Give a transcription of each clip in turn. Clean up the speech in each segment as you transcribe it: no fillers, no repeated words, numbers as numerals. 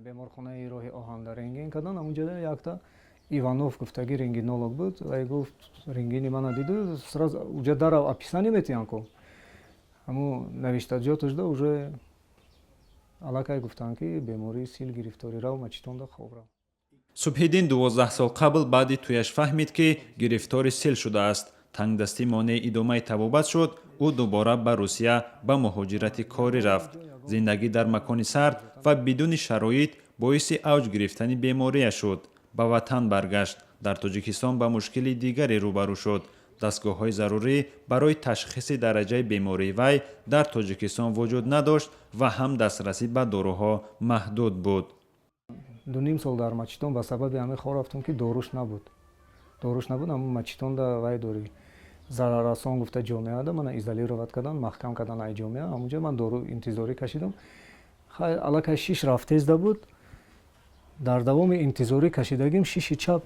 Беморхонаи роҳи оҳанда рентген кардан. Ҳамунҷо якта Иванов гуфтагӣ рентгенолог буд. Вай гуфт, рентгени мана диду, сразу уҷа дарав описание метиҳан ку, ҳамун навиштаҷоташда уже аллакай гуфтанд, ки бемории сил гирифторӣ, рав Мачитонда хоб рав. Субҳиддин 12 сол қабл баъди тӯяш фаҳмид, ки гирифтори сил шудааст. Тангдастӣ монеи идомаи табобат шуд. Ӯ дубора ба Русия ба муҳоҷирати корӣ рафт. Зиндагӣ дар макони сард ва бидуни шароит боиси авҷ гирифтани бемория шуд. Ба ватан баргашт. Дар Тоҷикистон ба мушкили дигаре рӯбарӯ шуд. Дастгоҳҳои зарурӣ барои ташхиси дараҷаи бемории вай дар Тоҷикистон вуҷуд надошт ва ҳам дастрасӣ ба доруҳо маҳдуд буд. 2,5 сол дар Мачитон ба сабаби ҳамин хор рафтам, ки доруш набуд, доруш набуд. Ҳамун Мачитонда вай дори зараррасон гуфта ҷомеада мана изолировать кардан, маҳкам кардан ай ҷомеа. Ҳамунҷо ман дору интизорӣ кашидам. Хайр, аллакай шиш рафтезда буд. Дар давоми интизорӣ кашидагим шиши чап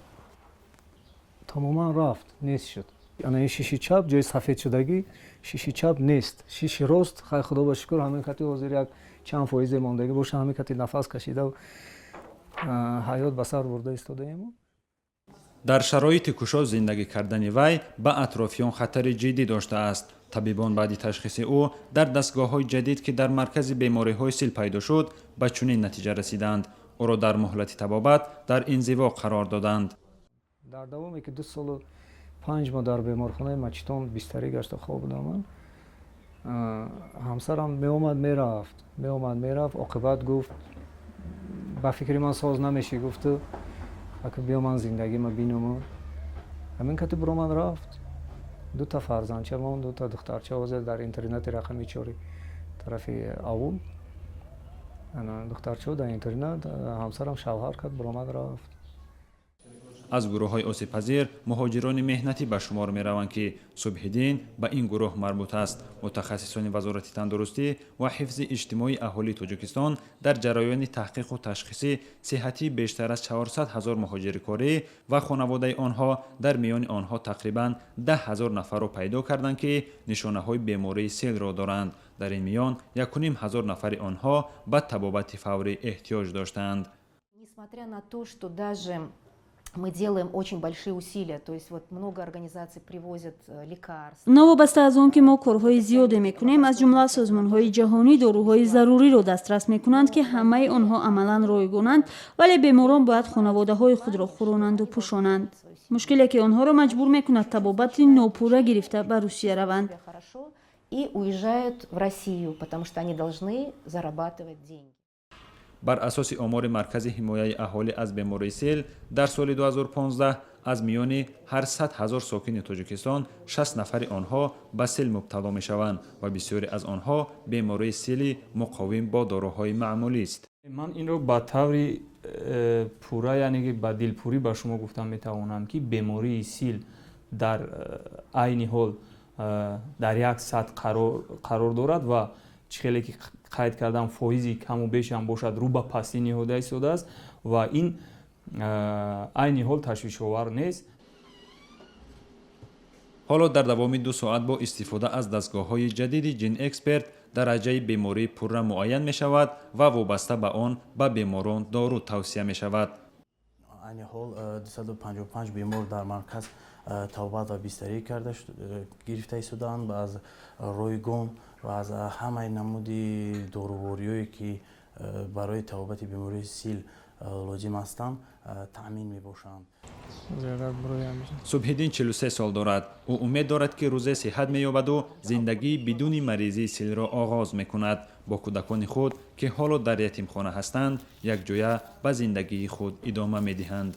тамоман рафт, нест шуд. Ана ин шиши чап, ҷои сафед шудагӣ, шиши чап нест. Шиши рост, хай, худо ба шукр, ҳамин кати ҳозир як чанд фоизе мондагӣ боша, ҳамин кати нафас кашида, ҳаёт ба сар бурда истодаему. Дар шароити кушод зиндагӣ кардани вай ба атрофиён хатари ҷиддӣ доштааст. Табибон баъди ташхиси ӯ дар дастгоҳҳои ҷадид, ки дар маркази бемориҳои сил пайдо шуд, ба чунин натиҷа расиданд. Ӯро дар муҳлати табобат дар инзиво қарор доданд. Дар давоме ки 2 солу 5 моҳ дар беморхонаи Мачитон бистарӣ гашта хоб будам, ман ҳамсарам меомад, мерафт, меомад, мерафт. Оқибат гуфт: «Ба фикри ман соз намешӣ», гуфту, «ака, биё, ман зиндагима бинуму». Ҳамин кати буромад, рафт. Дута фарзандча мон, дута духтарча. Ҳозир дар интернати рақами чори тарафи авул духтарчао дар интернат. Ҳамсарам шавҳар кард, буромад, рафт. Аз гурӯҳҳои осебпазир муҳоҷирони меҳнатӣ ба шумор мераванд, ки Субҳиддин ба ин гурӯҳ марбут аст. Мутахассисони Вазорати тандурустӣ ва ҳифзи иҷтимоии аҳолии Тоҷикистон дар ҷараёни таҳқиқу ташхиси сиҳатии бештар аз 400 ҳазор муҳоҷири корӣ ва хонаводаи онҳо, дар миёни онҳо тақрибан 10 ҳазор нафарро пайдо карданд, ки нишонаҳои бемории силро доранд. Дар ин миён 1,5 ҳазор нафари онҳо ба табобати фаврӣ эҳтиёҷ доштанд. Несмотря на то, что даже мы делаем очень большие усилия, то есть вот много организаций привозят лекарства. Новобаста аз он ки мо корҳои зиёде мекунем, аз ҷумла созмонҳои ҷаҳонӣ доруҳои заруриро дастрас мекунанд, ки ҳамаи онҳо амалан ройгонанд, вале беморон бояд хонаводаҳои худро хӯронанду пӯшонанд. Мушкиле, ки онҳоро маҷбур мекунад табобати нопурра гирифта ба Русия раванд. И уезжают в Россию, потому что они должны зарабатывать деньги. Бар асоси омори Маркази ҳимояи аҳолӣ аз бемории сил, дар соли 2015 аз миёни ҳар 100 ҳазор сокини Тоҷикистон 60 нафари онҳо ба сил мубтало мешаванд ва бисёре аз онҳо бемории сили муқовим бо доруҳои маъмулист. Ман инро ба таври пурра, яъне ки ба дилпурӣ ба шумо гуфтан метавонам, ки бемории сил дар айни ҳол дар як сатҳ қарор дорад ва чӣ хеле ки қайд кардам, фоизи каму бешам бошад, рӯ ба пастӣ ниҳода истодааст ва ин айни ҳол ташвишовар нест. Ҳоло дар давоми 2 соат бо истифода аз дастгоҳҳои ҷадиди ГеneXpert дараҷаи беморӣ пурра муайян мешавад ва вобаста ба он ба беморон дору тавсия мешавад. Айни ҳол 255 бемор дар марказ табобат ва бистарӣ карда гирифта истодаанд. Аз ройгон ва аз ҳамаи намуди дорувориҳое, ки барои табобати бемории сил лозим ҳастанд, таъмин мебошанд. Субҳиддин 43 сол дорад. Ӯ умед дорад, ки рӯзе сиҳат меёбаду зиндагии бидуни маризии силро оғоз мекунад. Бо кӯдакони худ, ки ҳоло дар ятимхона ҳастанд, якҷоя ба зиндагии худ идома медиҳанд.